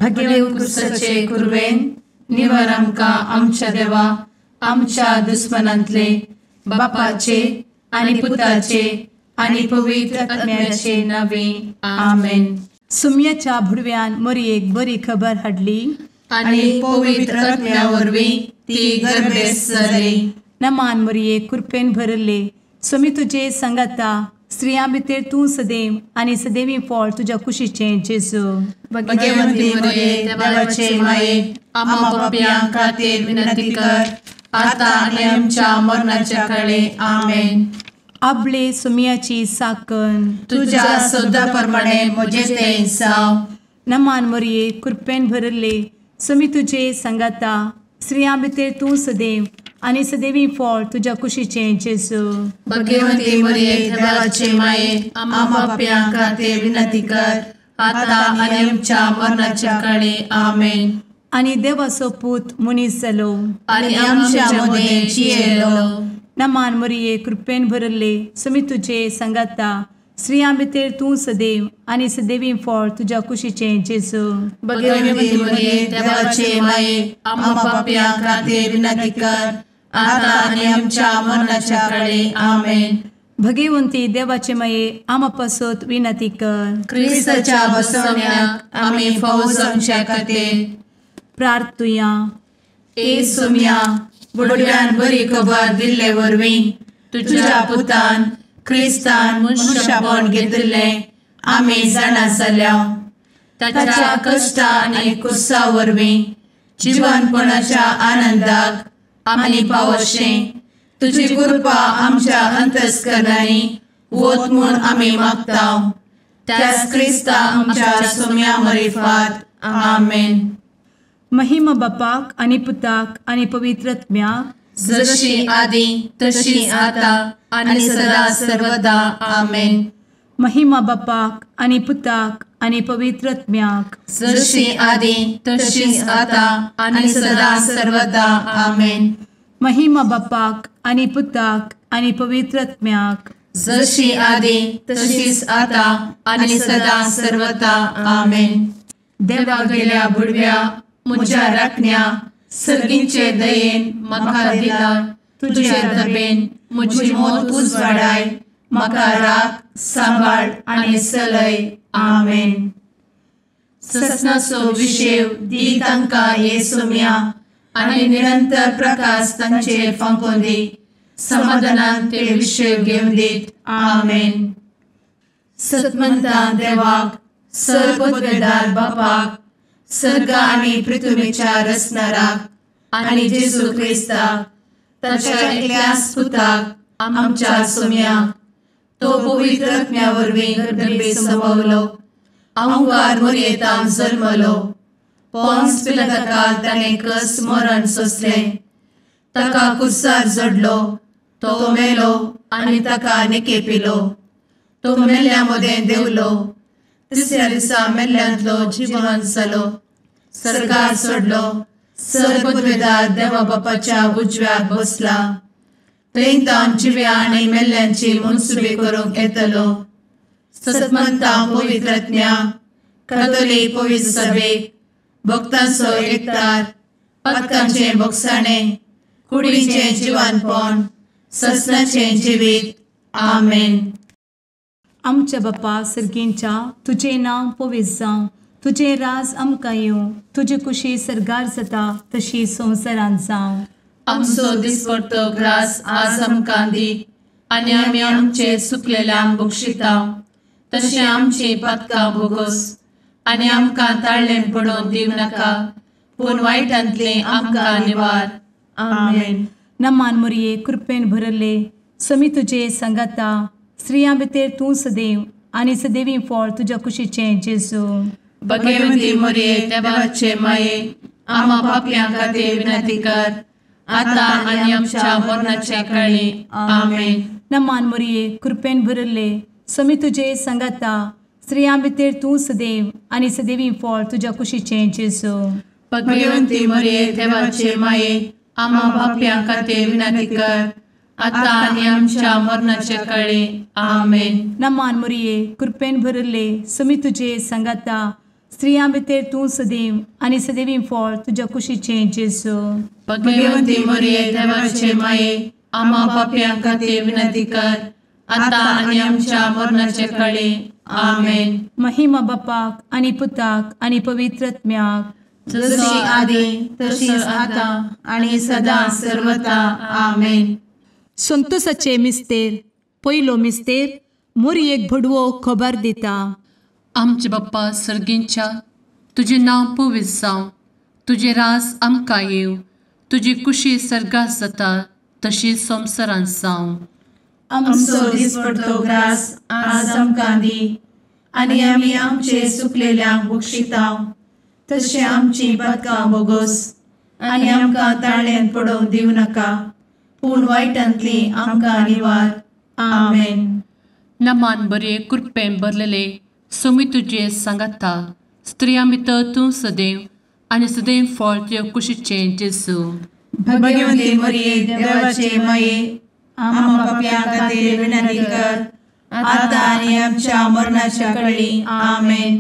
भगेव कुरवेन निवर आमकां आमच्या देवा आमच्या दुस्मनांतले बापाचे आनी पुताचे आनी पवित्र आत्म्याचे नावे आमेन. सुम्याच्या भुडव्यान मोरयेक बरी खबर हाडली आनी पवित्र आत्म्या वरवीं ती गर्भेस्त जाली. नमान मोरये, कृपेन भरले, स्वामी तुजे संगाता, स्त्रियां भितर तूं सदैव आनी सदैवी फळ तुज्या कुशीचें जेजू. भगवंती मोरये, देवाचे माये, आम्हा पापयां खातीर विनंती कर आता आनी आमच्या मरणाच्या काळे. आमेन. आपले सुम्याची साकन तुज्या सदा प्रमाणे म्हजें तें जावं. नमान मोरये, कृपेन भरले, स्वामी तुजे संगाता, स्त्रियां भितर तूं सदैव आनी सदैवी फळ तुज्या कुशीचें जेजू. भगवंती मोरये, देवाचे माये, आम्हा पापयां खातीर विनंती कर आता आनी आमच्या मरणाच्या काळे. आमेन. आनी देवाचो पूत मनीस जालो आनी आमच्या मदें जियेलो. नमान मोरये, कृपेन भरले, स्वामी तुजे संगाता, स्त्रियां भितर तूं सदैव आनी सदैवी फळ तुज्या कुशीचें जेजू. भगवंती मोरये, देवाचे माये, आम्हा पापयां खातीर विनंती कर आता आनी आमच्या मरणाच्या काळे. आमेन. भगवंती देवाचे माये, आम्हा पासत विनंती कर. क्रिस्ताच्या बसवण्याक आमी फावो जावच्या खातीर प्रार्थुया. ए सुम्या, बुडव्यान बरी खबर दिल्ले वरवीं तुज्या पुतान क्रिस्तान मनशापण घेतिल्लें आमी जाणा जाल्या. ताच्या कश्टा आनी कुसा वरवीं जिवनपणाच्या आनंदाक आमी पावशें तुजी कृपा आमच्या अंतस्करणांनी वत म्हूण आमी मागता. त्याच क्रिस्ता आमच्या सुम्या मरिफात. आमेन. महिमा बापाक आनी पुताक आनी पवित्र आत्म्याक, जशी आदी तशी आता आनी सदा सर्वदा. आमेन. महिमा बापाक आनी पुताक आनी पवित्र आत्म्याक, जशी आदी तशी आता आनी सदा सर्वदा. आमेन. महिमा बापाक आनी पुताक आनी पवित्र आत्म्याक, जशी आदी तशीच आता आनी सदा सर्वदा. आमेन. देवा गेल्या बुडव्या म्हज्या राखण्या सर्गींचे दयेन म्हाका दिला तुजे दबेन म्हजी मोत उजवाडाय, म्हाका राख सांबाळ आनी सलय. आमेन. ससनाचो विशेव दी तांकां हे सुम्या आनी निरंतर प्रकाश तांचेर फांकोवन दी, समाधानान ते विशेव घेवन दीत. आमेन. सतमंता देवाक, सर्वपदवेदार बापाक, सर्ग आनी पृथ्वीच्या रचणाराक आनी जेजू क्रिस्ताक ताच्या एकल्याच पुताक आमच्या सुम्याक, तो पवित्र आत्म्या वरवीं गर्भे संभवलो, अहंकार मोरयेतान जल्मलो, पोन्स पिलाताकाल ताणें कस मरण सोंसलें, ताका कुर्सार जडलो, तो मेलो आनी ताका निकेपिलो, तो मेल्ल्या मदें देंवलो, तिसऱ्या दिसा मेल्ल्यांतलो जिवन जालो, सर्गार सोडलो, सर्वपदवेदार देवा बापाच्या उजव्याक बसला, थंय तावन जिव्या आनी मेल्ल्यांची मनसुबी करूंक येतलो. सतमंता पवित्र आत्म्या, कातोलीक पवित्र सभेक, भक्तांचो एकतार, पातकांचें भोगसाणें, कुडीचें जिवानपण, ससनाचें जिवीत. आमेन. आमच्या बापा सर्गींच्या, तुजें नांव पवित्र जावं, तुजें राज आमकां येवं, तुजी कुशी सर्गार जाता तशी संवसारांत जावं. आमचो दिसपडतो ग्रास आज आमकां दी आनी आमी आमचे सुकलेल्यांक बक्षिता तशें आमची पातकां भोगोस आनी आमकां ताळ्ळें पडोवन दिवं नाका, पूण वायटांतलें आमकां निवार. आमेन. नमान मोरये, कृपेन भरले, स्वामी तुजे संगाता, स्त्रियां भितर तूं सदैव आनी सदैवी फळ तुज्या कुशीचें जेजू. भगवंती मोरये, देवाचे माये, आम्हा पापयां खातीर विनंती कर आता आनी आमच्या मरणाच्या काळी. आमेन. नमान मोरये, कृपेन भरले, स्वामी तुजे संगाता, स्त्रियां भितर तूं सदैव आनी सदैवी फळ तुज्या कुशीचें जेजू. भगवंती मोरये, देवाचे माये, आम्हा पापयां खातीर विनंती कर आता आनी आमच्या मरणाच्या काळी. आमेन. नमान मोरये, कृपेन भरले, स्वामी तुजे संगाता, स्त्रियां भितर तूं सदैव आनी सदैवी फळ तुज्या कुशीचें जेजू। भगवंती मरिये देवाचे माये आम्हा पाप्यां खातीर विनंती कर आतां आनी आमच्या मरणाचे काळी। आमेन। महिमा बापाक आनी पुताक आनी पवित्र आत्म्याक, जशी आदी तशीच आतां आनी सदां सर्वता। आमेन। संतोषाचे मिस्तेर पयलो मिस्तेर मोरयेक भडवो खबर दिता। आमचे बाप्पा सर्गींच्या तुजें नांव पवित्र जावं, तुजें राज आमकां येवं, तुजी कुशी सर्गात जाता तशी संवसारांत जावं। आमचो दिसपडतो ग्रास आज आमकां दी आनी आमी आमचे सुकलेल्यांक बक्षिता तशें आमची पातकां बोगोस आनी आमकां ताळ्यांत पडोवंक दिवं नाका, पूण वायटांतली आमकां निवार। आमेन। नमान बरे कृपेन भरलेले सोमी तुजे सांगाता, स्त्रियां भितर तूं सदैव आनी सदैव फळ तुज्या कुशीचें जेजू। भगवंती मरिये देवाचे माये आम्हा पाप्यां खातीर विनंती कर आतां आनी आमच्या मरणाच्या काळी। आमेन।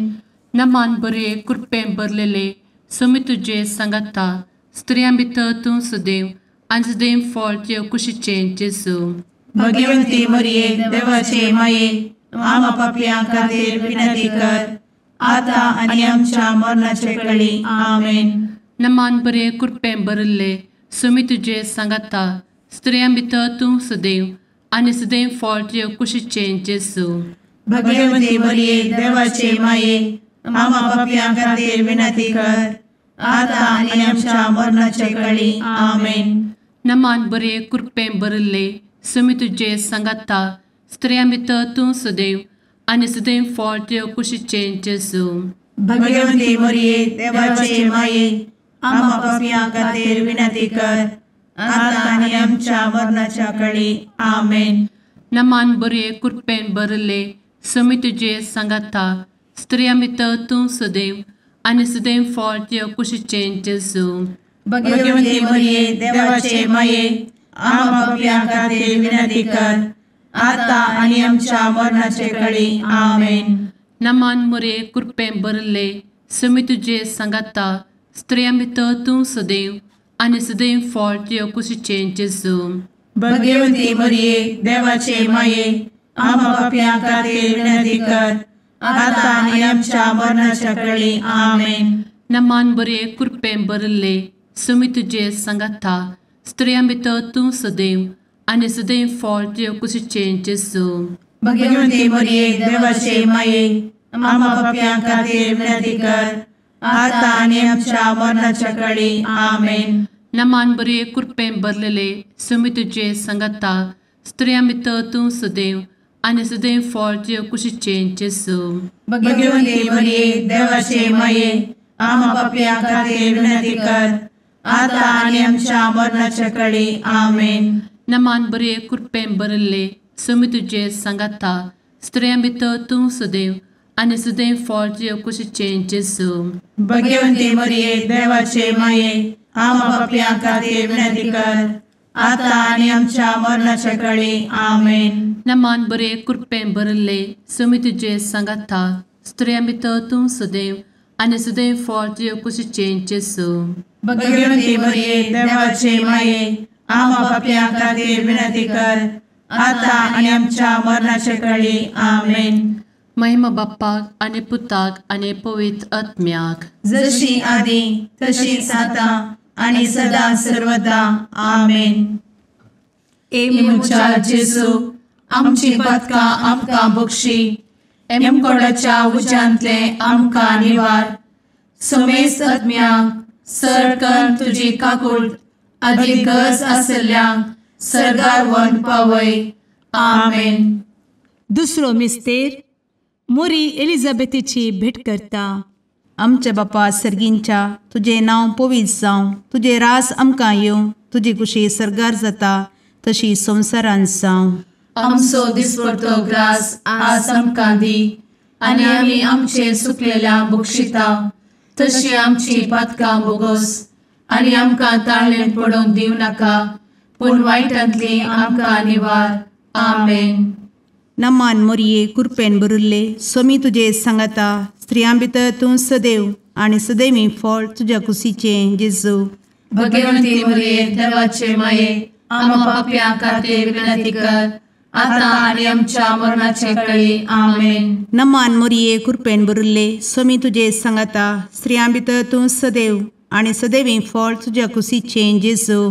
नमान बरे कृपेन भरलेले सोमी तुजे सांगाता, स्त्रियां भितर तूं सदैव आनी सदैव फळ तुज्या कुशीचें जेजू। भगवंती मरिये देवाचे माये आम्हा पाप्यां खातीर विनंती कर आतां आनी आमच्या मरणाच्या काळी। आमेन। नमान बरे कृपेन भरिल्ले सोमी तुजे सांगाता, स्त्रियां भितर तूं सदैव आनी सदैव फळ तुज्या कुशीचें जेजू। भगवंती मरिये देवाचे माये आम्हा पाप्यां खातीर विनंती कर आतां आनी आमच्या मरणाच्या काळी। आमेन। नमान बरे कृपेन भरिल्ले सोमी तुजे सांगाता, स्त्रियां भितर तूं सदैव आनी सदैव फळ तुज्या कुशीचें जेजू। भगवंती मरिये देवाचे माये आम्हा पाप्यां खातीर विनंती कर आतां आनी आमच्या मरणाच्या काळी। आमेन। नमान बरे कृपेन भरिल्ले सोमी तुजे सांगाता, स्त्रियां भितर तूं सदैव आनी सदैव फळ तुज्या कुशीचें जेजू। भगवंती मरिये देवाचे माये आम्हा पाप्यां खातीर विनंती कर आतां आनी आमच्या मरणाचे काळी। आमेन। नमान मरिये कृपेन भरिल्ले सोमी तुजे सांगाता, स्त्रियां भितर तूं सदैव आनी सदैव फळ तुज्या कुशीचें जेजू। भगवंती मरिये देवाचे माये आम्हा पाप्यां खातीर विनंती कर आतां आनी आमच्या मरणाच्या काळी। आमेन। नमान बरे कृपेन भरिल्ले सोमी तुजे सांगाता, स्त्रियां भितर तूं सदैव आनी सदैव फळ तुज्या कुशीचें जेजू। भगवंती मरिये देवाचे माये आम्हा पाप्यां खातीर विनंती कर आतां आनी आमच्या मरणाच्या काळी। आमेन। नमान बरे कृपेन भरलेले सोमी तुजे सांगाता, स्त्रियां भितर तूं सदैव आनी सदैव फळ तुज्या कुशीचें जेजू। भगवंती मरिये देवाचे माये आम्हा पाप्यां खातीर विनंती कर आतां आनी आमच्या मरणाच्या काळी। आमेन। नमान बरे कृपेन भरिल्ले सोमी तुजे सांगाता, स्त्रियां भितर तूं सदैव आनी सदैव फळ तुज्या कुशीचें जेजू। भगवंती मरिये देवाचे माये आम्हा पाप्यां खातीर विनंती कर आतां आनी आमच्या मरणाच्या काळी। आमेन। नमान बरे कृपेन भरिल्ले सोमी तुजे सांगाता, स्त्रियां भितर तूं सदैव आनी सदैव फळ तुज्या कुशीचें जेजू। भगवंती मरिये देवाचे माये आम्हा पाप्यां खातीर विनंती कर आतां आनी आमच्या मरणाच्या काळी। आमेन। महिमा बाप्पाक आनी पुताक आनी पवित्र आत्म्याक, जशी आदी तशीच आतां आनी सदां सर्वदा। आमेन। ए म्हज्या जेजू आमची पातकां आमकां बक्षी, एमकोडाच्या उज्यांतले आमकां निवार, समेस्त आत्म्यांक सर तुजी काकूट आदी गरज आशिल्ल्यांक सर्गार व्हरून पावय। आमेन। दुसरो मिस्तेर मोरी एलिझाबेथीची भेट करता। आमच्या बापा सर्गींच्या तुजें नांव पवित्र जावं, तुजें रास आमकां येवं, तुजी कुशी सर्गार जाता तशी संवसारांत जावं। आमचो दिसपडतो ग्रास आज आमकां दी आनी आमी आमचे सुकलेल्या बक्षिता तशी आमची पातकां बोगोस आनी आमकां ताळ्ळें पडोवंक दिवं नाका, पूण वायटांतली आमकां निवार। आमेन। नमान मोरये कुरपेन बरुल्ले स्वामी तुजे सांगाता, स्त्रियां भितर तूं सदैव आनी सदैवी फळ तुज्या कुशीचें जेजू। भगवंती मरिये देवाचे माये आम्हा पाप्यां खातीर विनंती कर आता आनी आमच्या मरणाचे वेळी। आमेन। नमान मोरये कृपेन भरिल्ले स्वामी तुजे सांगाता स्त्रियां भितर तूं सदैव आनी सदैवी फळ तुज्या कुशीचें जेजू।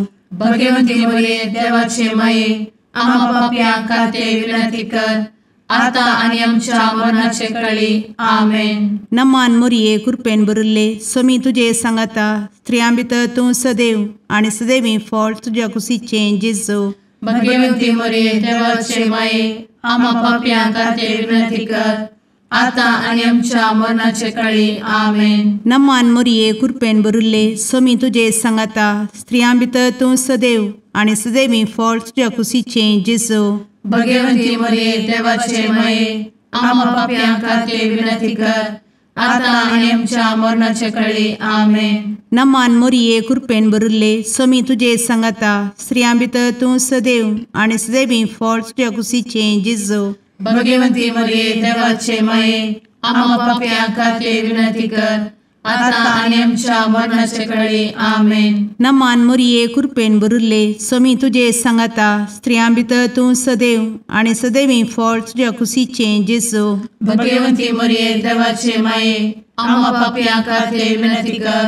भगवंती मरिये देवाचे माये आम्हा पाप्यां खातीर विनंती कर आता आनी आमच्या मरणाचे वेळी। आमेन। नमान मोरये कृपेन भरिल्ले स्वामी तुजे सांगाता स्त्रियां भितर तूं सदैव आनी सदैवी फळ तुज्या कुशीचें जेजू। भगवंती मरिये देवाचे माये आम्हा पाप्यां खातीर विनंती कर आता आनी आमच्या मरणाचे वेळी। आमेन। नमान मोरये कृपेन भरिल्ले स्वामी तुजे सांगाता स्त्रियां भितर तूं सदैव आनी सदैवी फळ तुज्या कुशीचें जेजू। भगवंती मरिये देवाचे माये आम्हा पाप्यां खातीर विनंती कर आता आनी आमच्या मरणाचे वेळी। आमेन। नमान मोरये कृपेन भरिल्ले स्वामी तुजे सांगाता स्त्रियां भितर तूं सदैव आनी सदैवी फळ तुज्या कुशीचें जेजू। भगवंती मरिये देवाचे माये आम्हा पाप्यां खातीर विनंती कर आता आनी आमच्या मरणाचे वेळी। आमेन। नमान मोरये कृपेन भरिल्ले स्वामी तुजे सांगाता स्त्रियां भितर तूं सदैव आनी सदैवी फळ तुज्या कुशीचें जेजू। भगवंती मरिये देवाचे माये आम्हा पाप्यां खातीर विनंती कर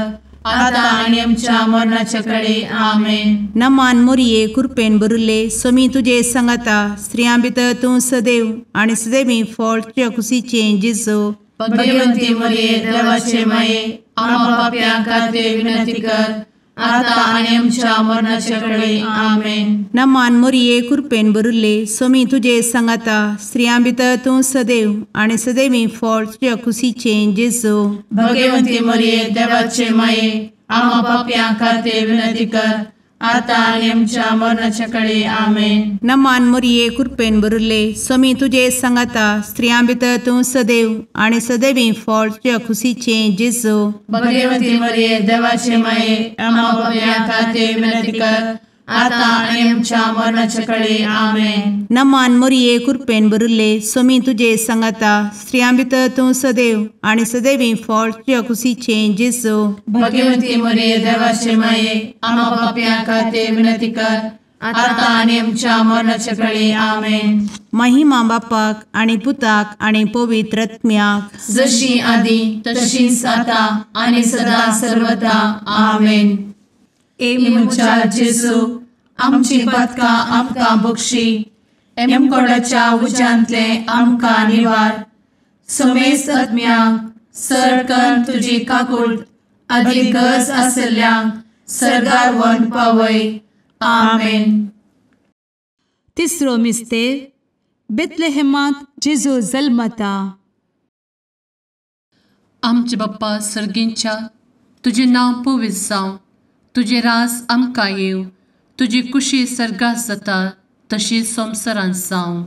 आता आनी आमच्या मरणाचे वेळी। आमेन। नमान मोरये कृपेन भरिल्ले स्वामी तुजे सांगाता स्त्रियां भितर तूं सदैव आनी सदैवी फळ तुज्या कुशीचें जेजू। भगवंती मरिये देवाचे माये आम्हा पाप्यां खातीर विनंती कर आता आनी आमच्या मरणाचे वेळी। आमेन। नमान मोरये कृपेन भरिल्ले स्वामी तुजे सांगाता स्त्रियां भितर तूं सदैव आनी सदैवी फळ तुज्या कुशीचें जेजू। भगवंती मरिये देवाचे माये आम्हा पाप्यां खातीर विनंती कर आता आनी आमच्या मरणाचे वेळी। आमेन। नमान मोरये कृपेन भरिल्ले स्वामी तुजे सांगाता स्त्रियां भितर तूं सदैव आनी सदैवी फळ तुज्या कुशीचें जेजू। भगवंती मरिये देवाचे माये आम्हा पाप्यां खातीर विनंती कर आता आनी आमच्या मरणाचे वेळी। आमेन। नमान मोरये कृपेन भरिल्ले स्वामी तुजे सांगाता स्त्रियां भितर तूं सदैव आनी सदैवी फळ तुज्या कुशीचें जेजू। भगवंती मरिये देवाचे माये आम्हा पाप्यां खातीर विनंती कर आता आनी आमच्या मरणाचे वेळी। आमेन। महिमा बापाक आनी पुताक आनी पवित्र आत्म्याक, जशी आदी तशीच आता आनी सदा सर्वदा। आमेन। ए म्हज्या जेजू आमची पातकां आमकां बक्षी, एमकोडाच्या उज्यांतले आमकां निवार, समेस्त आत्म्यांक सरकन तुजी काकूट आदी गरज आसल्ल्यांक सर्गार व्हरून पावय। आमेन। तिसरो मिस्तेर बेथलेहेमांत जेजू जल्मता। आमचे बाप्पा सर्गींच्या तुजें नांव पवित्र जावं, तुजें राज आमकां येवं, तुजी कुशी सर्गात जाता तशी संवसारांत जावं।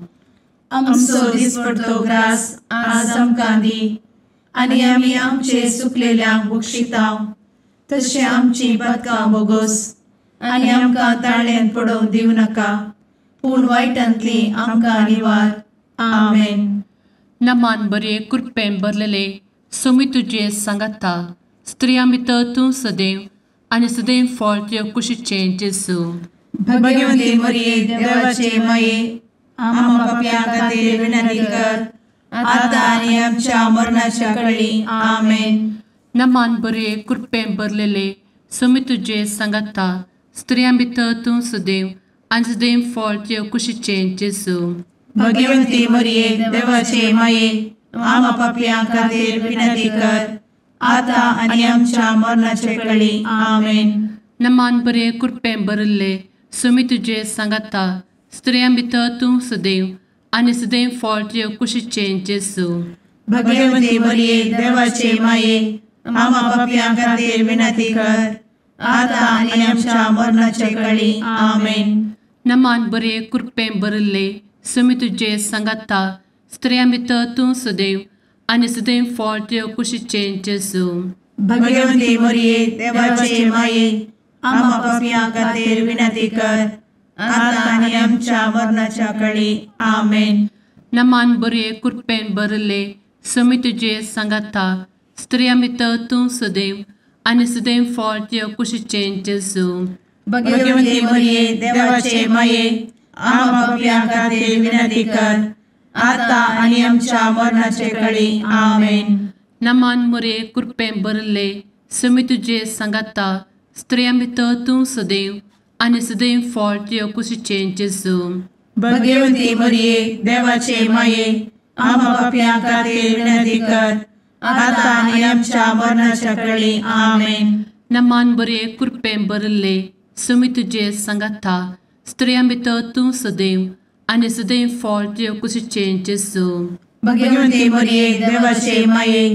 आमचो दिसपडतो ग्रास आज आमकां दी आनी आमी आमचे सुकलेल्यांक बक्षिता तशें आमची पातकां बोगोस आनी आमकां ताळ्यान पडोवंक दिवं नाका, पूण वायटांतली आमकां निवार। आमेन। नमान बरे कृपेन भरलेले स्वामी तुजे सांगाता स्त्रियां भितर तूं सदैव आनी सदैव फळ तुज्या कुशीचें जेजू। भगवंती मरिये देवाचे माये आम्हा पाप्यां खातीर विनंती कर आता आनी आमच्या मरणाच्या वेळी। आमेन। नमान बरे कृपेन भरलेले स्वामी तुजे सांगाता स्त्रियां भितर तूं सदैव आनी सदैव फळ तुज्या कुशीचें जेजू। भगवंती मरिये देवाचे माये आम्हा पाप्यां खातीर विनंती कर आता आनी आमच्या मरणाचे वेळी। आमेन। नमान बरे कृपेन भरिल्ले स्वामी तुजे सांगाता स्त्रियां भितर तूं सदैव आनी सदैव फळ तुज्या कुशीचें जेजू। भगवंती मरिये देवाचे माये आम्हा पाप्यां खातीर विनंती कर आता आनी आमच्या मरणाचे वेळी। आमेन। नमान बरे कृपेन भरिल्ले स्वामी तुजे सांगाता स्त्रियां भितर तूं सदैव आनी सदैव फळ तुज्या कुशीचें जेजू। भगवंती मरिये देवाचे माये आम्हा पाप्यां खातीर विनंती कर आता आनी आमच्या मरणाच्या वेळी। आमेन। नमान बरे कृपेन भरिल्ले समी तुजे सांगाता स्त्रियां भितर तूं सदैव आनी सदैव फळ तुज्या कुशीचें जेजू. भगवती मरिये देवाचे माये आम्हा पाप्यां खातीर विनंती कर आता आनी आमच्या मरणाचे कळी. आमेन. नमान मोरये कृपेन भरिल्ले समी तुजे सांगाता स्त्रियां भितर तूं सदैव आनी सदैव फळ तुज्या कुशीचें जेजू. भगवती मरिये देवाचे माये आम्हा पाप्यां खातीर विनंती कर आता आनी आमच्या मरणाच्या कळी. आमेन. नमान बरे कृपेन भरिल्ले समी तुजे सांगाता स्त्रियां भितर तूं सदैव आनी सदैव फळ तुज्या कुशीचें जेजू. भगवती मरिये देवाचे माये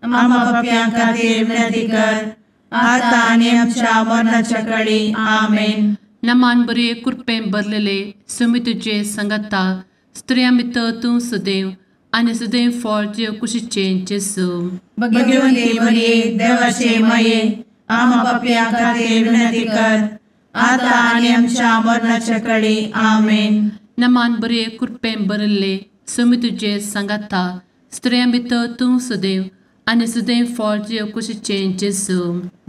आम्हा पाप्यां खातीर विनंती कर आता आनी आमच्या मरणाच्या कळी. आमेन. नमान बरे कृपेन भरलेले समी तुजे सांगाता स्त्रियां भितर तूं सदैव आनी सदैव फळ तुज्या कुशीचें जेजू. भगवती मरिये देवाचे माये आम्हा पाप्यां खातीर विनंती कर आता आनी आमच्या मरणाच्या कळी. आमेन. नमान बरे कृपेन भरिल्ले समी तुजे सांगाता स्त्रियां भितर तूं सदैव आनी सदैव फळ तुज्या कुशीचें जेजू.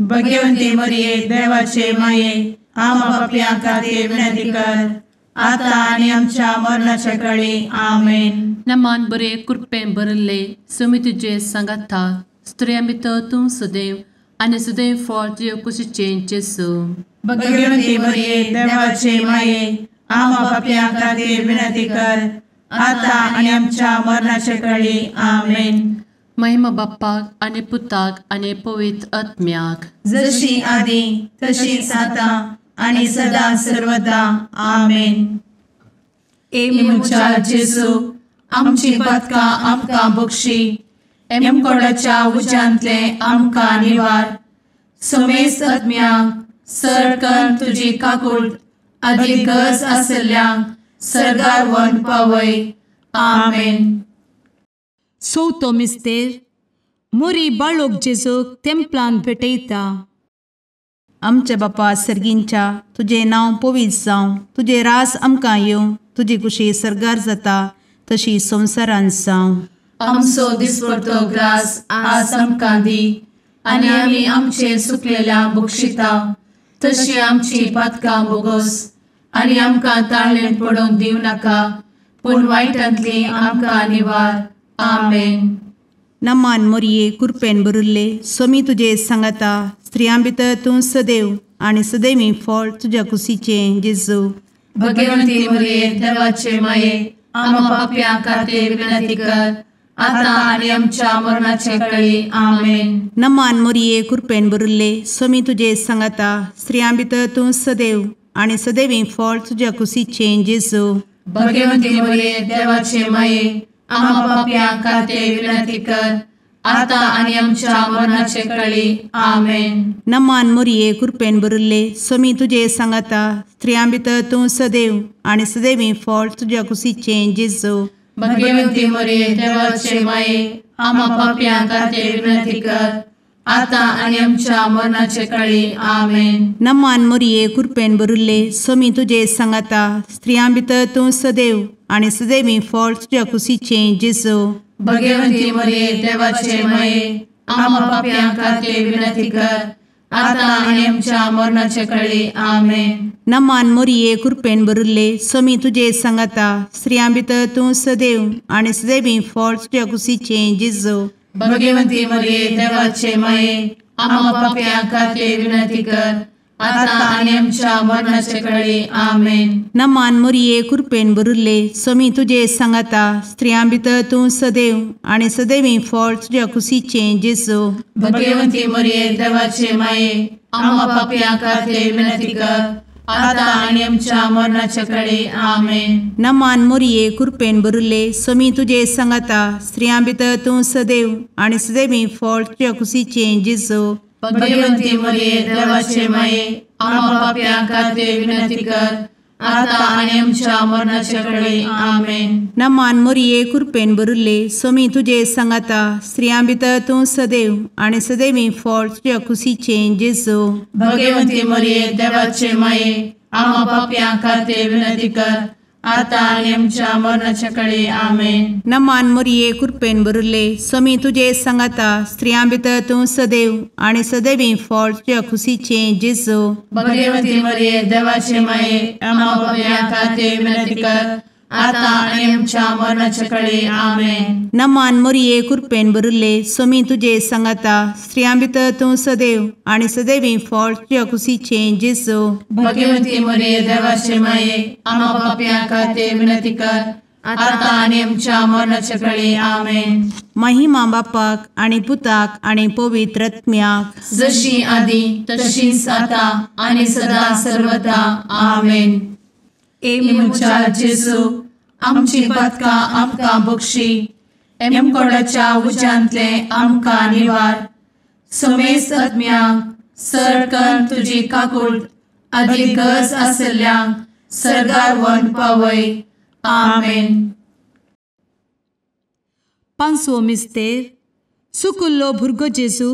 भगवती मरिये देवाचे माये आम्हा पाप्यां खातीर विनंती कर आता आनी आमच्या मरणाच्या कळी. आमेन. नमान बरे कृपेन भरिल्ले समी तुजे सांगाता स्त्रियां भितर तूं सदैव आनी सदैव फळ तुज्या कुशीचें जेजू. भगवती मरिये देवाचे माये आम्हा पाप्यां खातीर विनंती कर आता आनी आमच्या मरणाच्या कळी. आमेन. महिमा बाप्पाक आनी पुताक आनी पवित्र आत्म्याक, जशी आदी तशीच आता आनी सदा सर्वदा. आमेन. ए म्हज्या जेजू आमची पातकां आमकां बक्षी, एमकोडाच्या उज्यांतले आमकां निवार, समेस्त आत्म्यांक सरकन तुजी काकूट आदी गरज आसल्ल्यांक सर्गार व्हरून पावय. आमेन. चवथो मिस्तेर मोरी बाळोक जेजूक तेंपलान भेटयता. आमच्या बापा सर्गींच्या तुजें नांव पवित्र जावं, तुजें राज आमकां येवं, तुजी कुशी सर्गार जाता तशी संवसारांत जावं. आमचो दिसपडतो ग्रास आज आमकां दी आनी आमी आमचे सुकलेल्या बक्षिता तशी आमची पातकां बोगोस आनी आमकां ताळेन पडोवंक दिवं नाका पूण वायटांतली आमकां निवार. आमेन. नमान मोरये कृपेन भरिल्ले स्वामी तुजे सांगाता स्त्रियां भितर तूं सदैव आनी सदैवी फळ तुज्या कुशीचें जेजू. भगवंती मोरये देवाचे माये आम्हा पाप्यां खातीर विनंती कर आता आनी आमच्या मरणाचे कळी. आमेन. नमान मोरये कृपेन भरिल्ले स्वामी तुजे सांगाता स्त्रियां भितर तूं सदैव आनी सदैवी फळ तुज्या कुशीचें जेजू. भगवंती मोरये देवाचे माये आम्हा पाप्यां खातीर विनंती कर आता आनी आमच्या मरणाचे कळी. आमेन. नमान मोरये कृपेन भरिल्ले स्वामी तुजे सांगाता स्त्रियां भितर तूं सदैव आनी सदैवी फळ तुज्या कुशीचें जेजू. भगवंती मोरये देवाचे माये आम्हा पाप्यां खातीर विनंती कर आता आनी आमच्या मरणाचे कळी. आमेन. नमान मोरये कृपेन भरिल्ले स्वामी तुजे सांगाता स्त्रियां भितर तूं सदैव आनी सदैवी फळ तुज्या कुशीचें जेजू. भगवंती मोरये देवाचे माये आम्हा पाप्यां खातीर विनंती कर आता आनी आमच्या मरणाचे कळी. आमेन. नमान मोरये कृपेन भरिल्ले स्वामी तुजे सांगाता स्त्रियां भितर तूं सदैव आनी सदैवी फळ तुज्या कुशीचें जेजू. भगवंती मोरये देवाचे माये आम्हा पाप्यां खातीर विनंती कर आता आनी आमच्या मरणाचे कळी. आमेन. नमान मोरये कृपेन भरिल्ले स्वामी तुजे सांगाता स्त्रियां भितर तूं सदैव आनी सदैवी फळ तुज्या कुशीचें जेजू. भगवंती मोरये देवाचे माये आम्हा पाप्यां खातीर विनंती कर आता आनी आमच्या मरणाचे कळी. आमेन. नमान मोरये कृपेन भरिल्ले स्वामी तुजे सांगाता स्त्रियां भितर तूं सदैव आनी सदैवी फळ तुज्या कुशीचें जेजू. भगवंती मोरये देवाचे माये आम्हा पाप्यां खातीर विनंती कर आता आनी आमच्या मरणाचे कळी. आमेन. नमान मोरये कृपेन भरिल्ले स्वामी तुजे सांगाता स्त्रियां भितर तूं सदैव आनी सदैवी फळ तुज्या कुशीचें जेजू. भगवंती मोरये देवाचे माये आम्हा पाप्यां खातीर विनंती कर आतां आनी आमच्या मरणाच्या कळे आमेन. नमान मोरये कृपेन भरिल्ले स्वामी तुजे सांगाता स्त्रियां भितर तूं सदैव आनी सदैवी फळ तुज्या खुशीचें जेजू. भगवती मरिये देवाचे माये आम्हा पाप्यां खातीर विनंती कर आतां आनी आमच्या मरणाच्या कळे आमेन. नमान मोरये कृपेन भरिल्ले स्वामी तुजे सांगाता स्त्रियां भितर तूं सदैव आनी सदैवी फळ तुज्या खुशीचें जेजू. भगवती मरिये देवाचे माये आम्हा पाप्यां खातीर विनंती कर आतां आनी आमच्या मरणाच्या कळे आमेन. महिमा बापाक आनी पुताक आनी पवित्र आत्म्याक जशी आदी तशीच आतां आनी सदा सर्वदा आमेन. ए म्हज्या जेजू आमची पातकां आमकां बक्षी एमकोडाच्या उज्यांतले आमकां निवार समेस्त आत्म्यांक सरकन तुजी काकूट आदी गरज आसल्ल्यांक सरगार वन पावय आमेन. पांचवो मिस्तेर सुकुल्लो भुरगो जेजू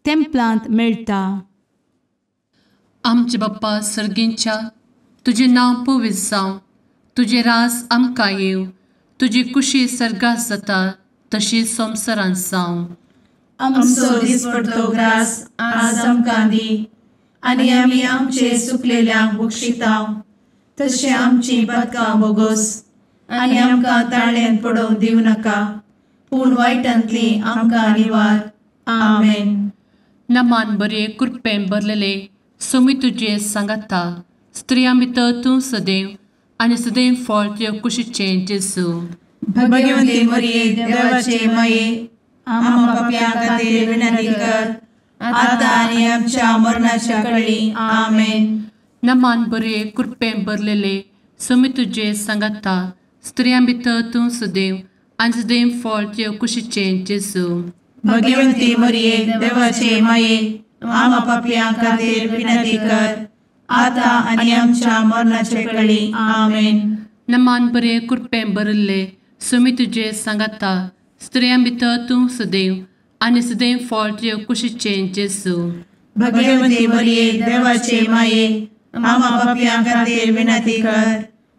तेम्पलांत मेळटा. आमचे बाप्पा सर्गींच्या तुजें नांव पवित्र जावं, तुजें राज आमकां येवं, तुजी कुशी सर्गात जाता तशी संवसारांत जावं. आमचो दिसपडतो ग्रास आज आमकां दी आनी आमी आमचे सुकलेल्यांक बक्षितांव तशें आमची पातकां बोगोस आनी आमकां ताळ्यांत पडोवंक दिवं नाका पूण वायटांतली आमकां निवार आमेन. नमान बरे कृपेन भरलेले स्वामी तुजे सांगाता स्त्रियां भितर तूं सदैव आनी सदैव फळ तुज्या कुशीचें जेजू. भगवती मरिये देवाचे माये आम्हा पाप्यां खातीर विनंती कर आतां आनी आमच्या मरणाच्या कळी आमेन. नमान बरे कृपेन भरलेले स्वामी तुजे सांगाता स्त्रियां भितर तूं सदैव आनी सदैव फळ तुज्या कुशीचें जेजू. भगवती मरिये देवाचे माये आम्हा पाप्यां खातीर विनंती कर आतां आनी आमच्या मरणाचे कळी आमेन. नमान बरे कृपेन भरिल्ले स्वामी तुजे सांगाता स्त्रियां भितर तूं सदैव आनी सदैव फळ तुज्या कुशीचें जेजू. भगवती मरिये देवाचे माये आम्हा पाप्यां खातीर विनंती कर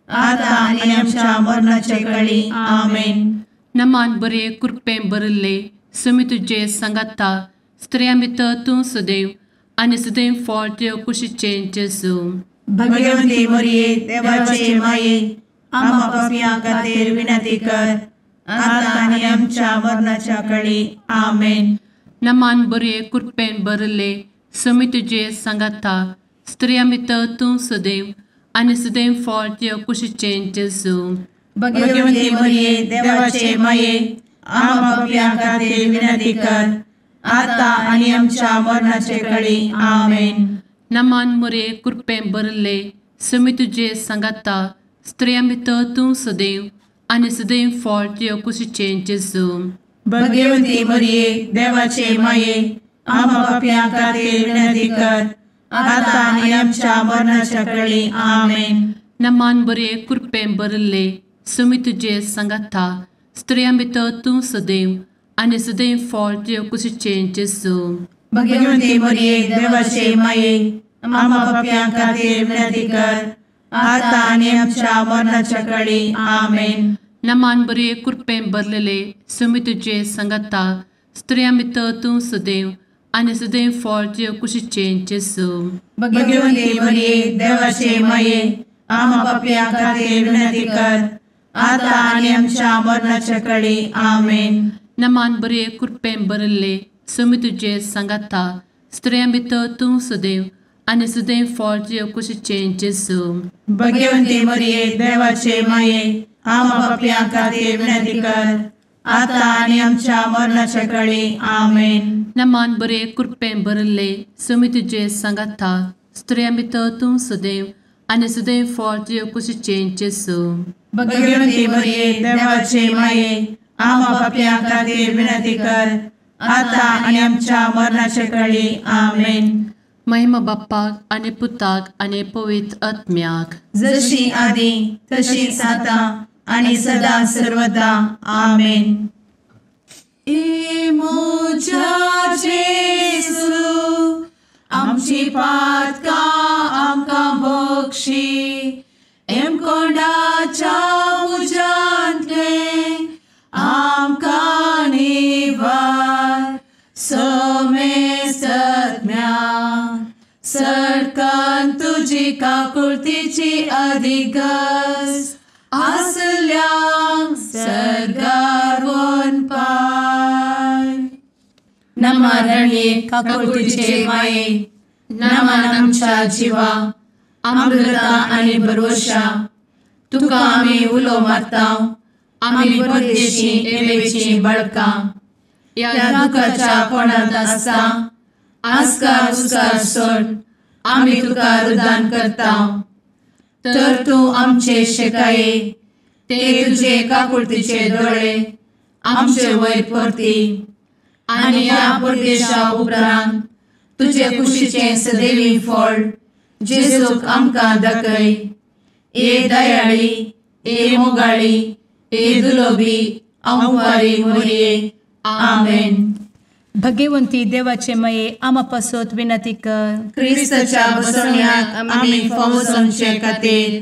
आतां आनी आमच्या मरणाचे कळी आमेन. नमान बरे कृपेन भरिल्ले स्वामी तुजे सांगाता स्त्रियां भितर तूं सदैव आनी सदैव फळ तुज्या कुशीचें जेजू. भगवती मरिये देवाचे माये आम्हा पाप्यां खातीर विनंती कर आतां आनी आमच्या मरणाच्या कळी आमेन. नमान बरे कृपेन भरिल्ले स्वामी तुजे सांगाता स्त्रियां भितर तूं सदैव आनी सदैव फळ तुज्या कुशीचें जेजू. भगवती मरिये देवाचे माये आम्हा पाप्यां खातीर विनंती कर आतां आनी आमच्या मरणाचे कळी आमेन. नमान मरिये कृपेन भरिल्ले स्वामी तुजे सांगाता स्त्रियां भितर तूं सदैव आनी सदैव फळ तुज्या कुशीचें जेजू. भगवती मरिये देवाचे माये आम्हा पाप्यां खातीर विनंती कर आतां आनी आमच्या मरणाच्या कळी आमेन. नमान बरे कृपेन भरिल्ले स्वामी तुजे सांगाता स्त्रियां भितर तूं सदैव आनी सदैव फळ तुज्या कुशीचें जेजू. भगवती मरिये देवाचे माये आम्हा पाप्यां खातीर विनंती कर आतां आनी आमच्या मरणाच्या कळी आमेन. नमान बरे कृपेन भरलेले स्वामी तुजे सांगाता स्त्रियां भितर तूं सदैव आनी सदैव फळ तुज्या कुशीचें जेजू. भगवती मरिये देवाचे माये आम्हा पाप्यां खातीर विनंती कर आतां आनी आमच्या मरणाच्या कळी आमेन. नमान बरे कृपेन भरिल्ले स्वामी तुजे सांगाता स्त्रियां भितर तूं सदैव आनी सदैव फळ तुज्या कुशीचें जेजू. भगवती मरिये देवाचे माये आम्हा पाप्यां खातीर विनंती कर आतां आनी आमच्या मरणाच्या कळी आमेन. नमान बरे कृपेन भरिल्ले स्वामी तुजे सांगाता स्त्रियां भितर तूं सदैव आनी सदैव फळ तुज्या कुशीचें जेजू. भगवती मरिये देवाचे माये आम्हा पाप्यां खातीर विनंती कर आतां आनी आमच्या मरणाच्या कळी आमेन. महिमा बाप्पाक आनी पुताक आनी पवित्र आत्म्याक जशी आदी तशीच आतां आनी सदा सर्वदा आमेन. ए म्हज्या जेजू आमची पातकां आमकां बक्षी एमकोंडाच्या तुजी काकुळतीची अधिगस आसल्यांक सर्गार वनपाय. नमा रणये काकुळतीचे माये, नमन आमच्या जिवा, अमृता आनी भरवशा, तुका आमी उलो मारता, आमी परदेशी एवेची बळकां, ह्या दुखाच्या कोणांत आसता आस्कार उस्कार सोड आमी तुका रुदान करता. तर तूं आमचे शेकाये ते तुजे काकुळतीचे दोळे आमचे वयर परती आनी ह्या परदेशा उपरांत तुजे कुशीचें सदैवी फळ जेजूक आमकां दाखय. ए दयाळी, ए मोगाळी, ए दुलोबी अंवारी मोरये. आमेन. भगवंती देवाचे मये आमा पासत विनंती कर. क्रिस्ताच्या बसवण्याक आमी फावो जावचे खातीर.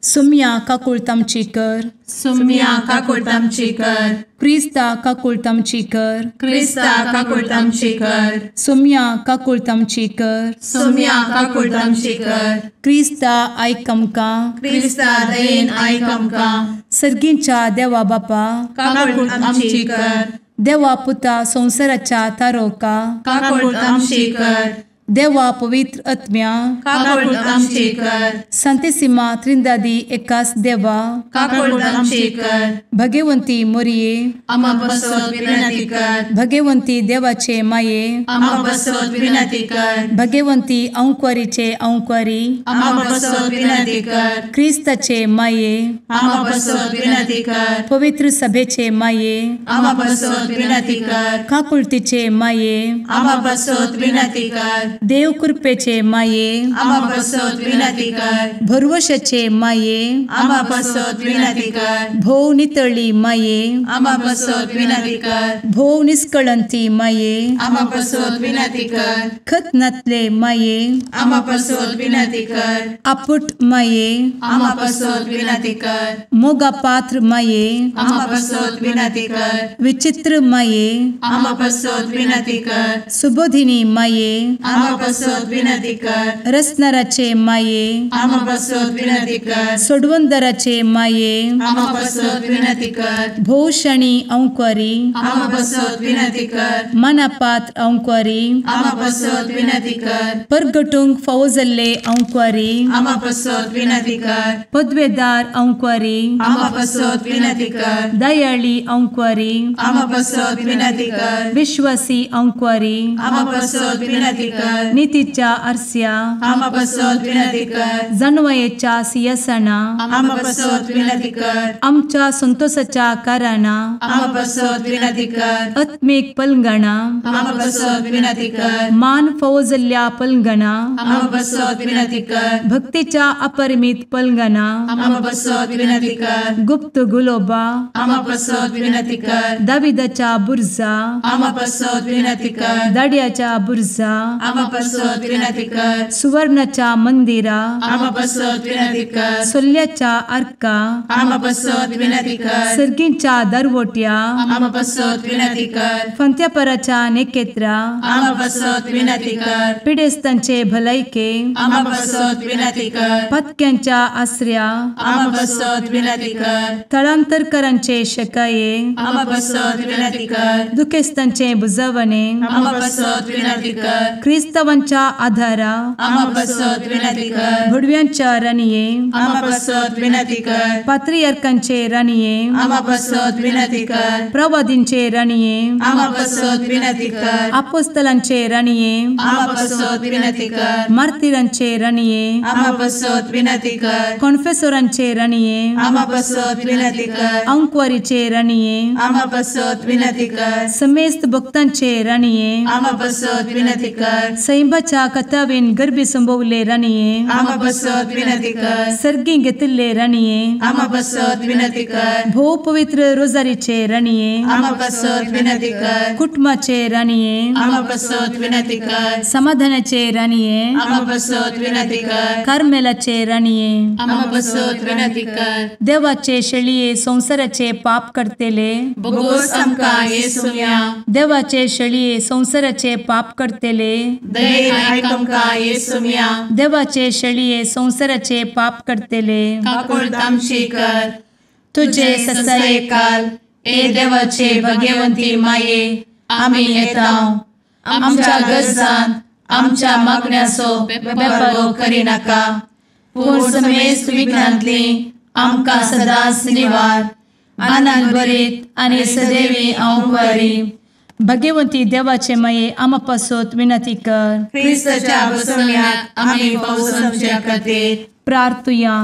सुम्या काकुळत आमची कर. सुम्या काकुळत आमची कर. क्रिस्ता काकुळत आमची कर. क्रिस्ता काकुळत आमची कर. सुम्या काकुळत आमची कर. सुम्या काकुळत आमची कर. क्रिस्ता आयक आमकां. क्रिस्ता दयेन आयक आमकां. सर्गींच्या देवा बापा काकुळत आमची कर. देवा पुता संवसाराच्या तारोका काकुळत आमची कर. देवा पवित्र आत्म्या काकुळत आमची कर. संतेसिमा त्रिंदादी एकास देवा काकुळत आमची कर. भगवंती मोरये आमा पासत विनंती कर. भगवंती देवाचे माये आमा पासत विनंती कर. भगवंती अंकुरीचे अंकुरी आमा पासत विनंती कर. क्रिस्ताचे माये आमा पासत विनंती कर. पवित्र सभेचे माये आमा पासत विनंती कर. काकुळतीचे माये आमा पासत विनंती कर. देव कृपेचे माये आमा पासत विनंती कर. भरवशाचे माये आमा पासत विनंती कर. भोव नितळी माये आमा पासत विनंती कर. भोव निष्कळंती माये आमा पासत विनंती कर. खत नातले माये आमा पासत विनंती कर. आपुट माये आमा पासत विनंती कर. मोगा पात्र माये आमा पासत विनंती कर. विचित्र माये आमा पासत विनंती कर. सुबोधिनी माये आमा पासत विनंती कर. रसनाराचे माये आमा पासत विनंती कर. सोडवंदराचे माये आमा पासत विनंती कर. भोवशणी अंकुरी आमा पासत विनंती कर. मनापात्र अंकुरी आमा पासत विनंती कर. परगटूंक फावो जाल्ले अंकुरी आमा पासत विनंती कर. पदवेदार अंकुरी आमा पासत विनंती कर. दयाळी अंकुरी आमा पासत विनंती कर. विश्वासी अंकुरी आमा पासत विनंती कर. नितीच्या आरस्या आमा पासत विनंती कर. जानवयेच्या सिंहासना आमा पासत विनंती कर. आमच्या संतोषाच्या कारणा आमा पासत विनंती कर. आत्मीक पलंगणा आमा पासत विनंती कर. मान फावो जाल्ल्या पलंगणा आमा पासत विनंती कर. भक्तीच्या अपरिमित पलंगणा आमा पासत विनंती कर. गुप्त गुलोबा आमा पासत विनंती कर. दाविदाच्या बुर्जा आमा पासत विनंती कर. दाड्याच्या बुर्जा आमा पासत विनंती कर. सुवर्णाच्या मंदिरा आमा पासत विनंती कर. सोल्ल्याच्या आर्का आमा पासत विनंती कर. सर्गींच्या दरवट्या आमा पासत विनंती कर. फंत्यापराच्या नेकेत्रा आमा पासत विनंती कर. पिडेस्तांचे भलायके आमा पासत विनंती कर. पत्क्यांच्या आसऱ्या आमा पासत विनंती कर. थळांतरकरांचे शकाये आमा पासत विनंती कर. दुखेस्तांचे बुजवणे आमा पासत विनंती कर. क्रिस्तावांच्या आधारा आमा पासत विनंती कर. भुडव्यांच्या राणये आमा पासत विनंती कर. पात्रियार्कांचे राणये आमा पासत विनंती कर. प्रवादींचे राणये आमा पासत विनंती कर. आपोस्तलांचे राणये आमा पासत विनंती कर. मार्तिरांचे राणये आमा पासत विनंती कर. कॉन्फेसोरांचे राणये आमा पासत विनंती कर. अंकुवारीचे राणये आमा पासत विनंती कर. समेस्त भक्तांचे राणये आमा पासत विनंती कर. सैंबाच्या कथावेन गर्भी संभवले राणये आमा पासत विनंती कर. सर्गी घेतिल्ले राणये आमा पासत विनंती कर. भोव पवित्र रोजारीचे राणये आमा पासत विनंती कर. कुटुंबाचे राणये आमा पासत विनंती कर. समाधानाचे राणये आमा पासत विनंती कर. कार्मेलाचे राणये आमा पासत विनंती कर. देवाचे शेळये संवसाराचे पाप करतेले बोगोस आमकां येसुम्या देवाचे शेळये संवसाराचे पाप करतेले दयेन आयक आमकां येसुम्या. देवाचे शेळये संवसाराचे पाप करतले काकुळट आमची कर. तुजे ससायेकाल ए देवाचे भगवंती माये आमी येता आमच्या गरजान आमच्या मागण्याचो बेपर्वो करिनाका पूण समेस्त विघ्नांतली आमकां सदांच निवार. आनंद भरीत आनी सदैवी अंवकारी. भगवंती देवाचे माये आमा पासत विनंती कर. क्रिस्ताच्या बसवण्याक आमी पावसाच्या खातीर प्रार्थुया.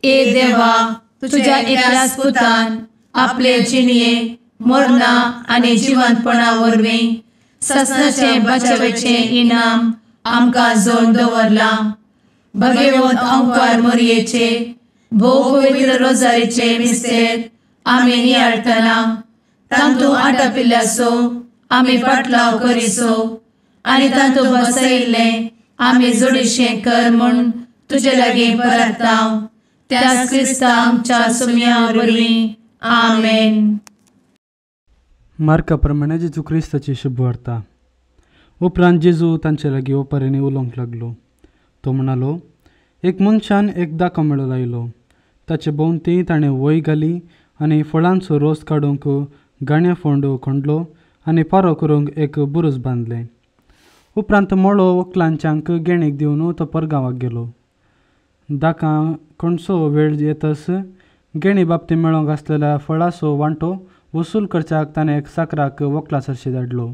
ए देवा तुझ्या एकल्याच पुतान आपले जिणये मरणा आनी जिवंतपणा वरवीं ससनाचे बचावेचे इनाम आमकां जोड दवरलां. भगवंत अंकार मोरयेचे भोव पवित्र रोजारीचे मिस्तेर आमी नियाळटना तांतू आटापिल्ल्याचो आमी पाटलाव करिसो आनी तांतू बसयिल्लें आमी जोडीशें कर म्हूण तुजे लागीं परता त्याच क्रिस्ता आमच्या सुम्या वरवीं. आमेन. मार्का प्रमाणे जेजू क्रिस्ताची शुभवार्ता. उपरांत जेजू तांचे लागीं ओपारींनी उलोवंक लागलो. तो म्हणालो, एक मनशान एक दाको मेळो लायलो. ताचे भोंवती ताणें वय घाली आनी फळांचो रोस काडूंक गाण्या फोंड खणलो आनी पारो करूंक एक बुरूज बांदलें. उपरांत मळो वकलांच्यांक गेणीक दिवन तो परगांवाक गेलो. दाकां कोणसो वेळ येतस गेणी बाबतींत मेळोंक आसलेल्या फळाचो वांटो वसूल करच्याक ताणें एक साकराक वकला सरशी धाडलो.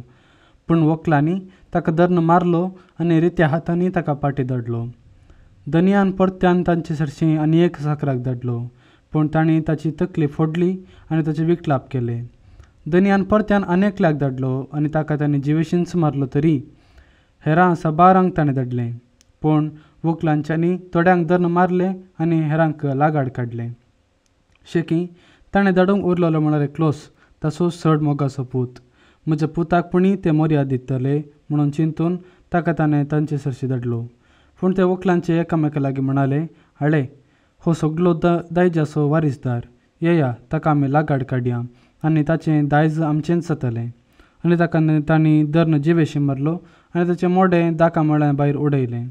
पूण वकलांनी ताका धरून मारलो आनी रित्या हातांनी ताका पाटी धाडलो. धनयान परत्यान तांचे सरशी आनी एक साकराक धाडलो, पूण तांणी ताची तकली फोडली आनी ताचे विकलाप केले. धनयान परत्यान आनी एकल्याक धाडलो आनी ताका ताणें जिवेशींच मारलो. तरी हेरां साबारांक ताणें धाडलें, पूण वकलांच्यांनी थोड्यांक धरून मारले आनी हेरांक लागाड काडलें. शेकी ताणें धाडूंक उरलेलो म्हळ्यार एकलोच, ताचो चड मोगाचो पूत. म्हज्या पुताक पुणी ते मोर्याद दितले म्हणून चिंतून ताका ताणें तांचे सरशी धाडलो. पूण ते वकलांचे एकामेका लागीं म्हणाले, हाडे हो सगलो दायजाचो वारीसदार, येया ताका आमी लागाड काडया आनी ताचें दायज आमचेंच जातलें. आनी ताका तांणी धरून जिवेशी मारलो आनी ताचें मोडें दाका मेळ्या भायर उडयलें.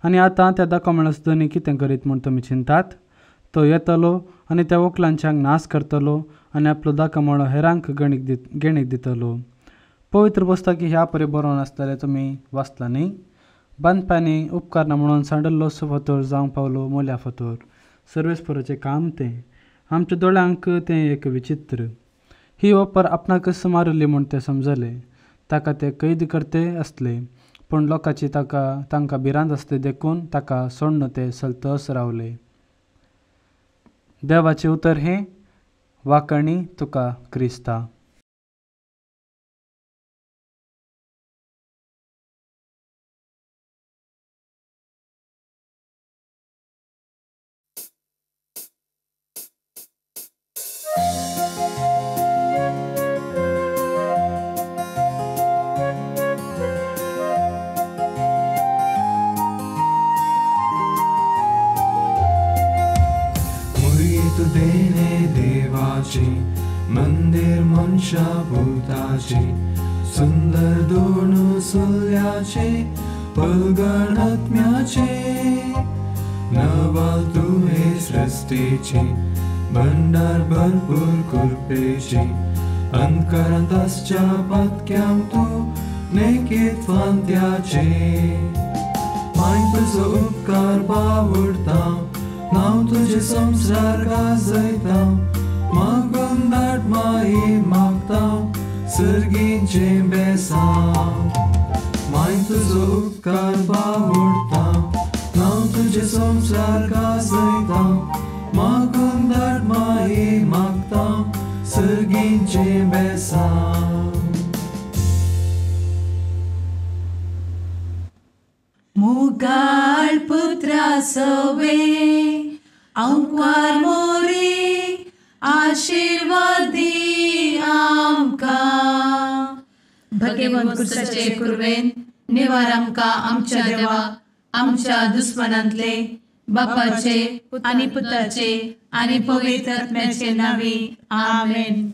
आनी आतां त्या दाका मेळ्याचो धनी कितें करीत म्हूण तुमी चिंतात? तो येतलो आनी त्या वकलांच्यांक नाश करतलो आनी आपलो दाका मळो हेरांक गेणीक दितलो. पवित्र पुस्तकी ह्या परी बरोवन आसतलें तुमी वाचलां न्ही? बांदप्यांनी उपकारना म्हणून सांडल्लो फातोर जावंक पावलो मोल्या फातोर. सर्वेस्पराचें काम तें, आमच्या दोळ्यांक तें एक विचित्र. ही ओपर आपणाकच मारिल्ली म्हूण ते समजले. ताका ते कैद करते आसले, पूण लोकांची तांकां भिरांत आसली देखून ताका सोडून ते सलतस रावले. देवाचें उतर हें. वाकणी तुका क्रिस्ता. मंदिर मनशा भूताचे सुंदर दोन सुल्याचे पलगण आत्म्याचे नवाल तुवे सृष्टीचे भंडार भरपूर कृपेचे अंतकरांत आसच्या पातक्यांक तूं नेकीत फांत्याचे. माय तुजो उपकार बावडता नांव तुजें संवसार गाजयता मागून धाड माई मागता सर्गीचें बेसांव. माय तुजो उपकार बावडता नांव तुजें संवसार गाजयता मागून धाड माई मागता सर्गीचें बेसांव. मुगाळ पुत्रा सवे अंकार मोरे आशीर्वादी आमकां. भगवंत कुर्साचे कुर्वेन निवार आमकां आमच्या देवा आमच्या दुस्मनांतले बापाचे आनी पुताचे आनी पवित्र आत्म्याचे नांवी. आमेन.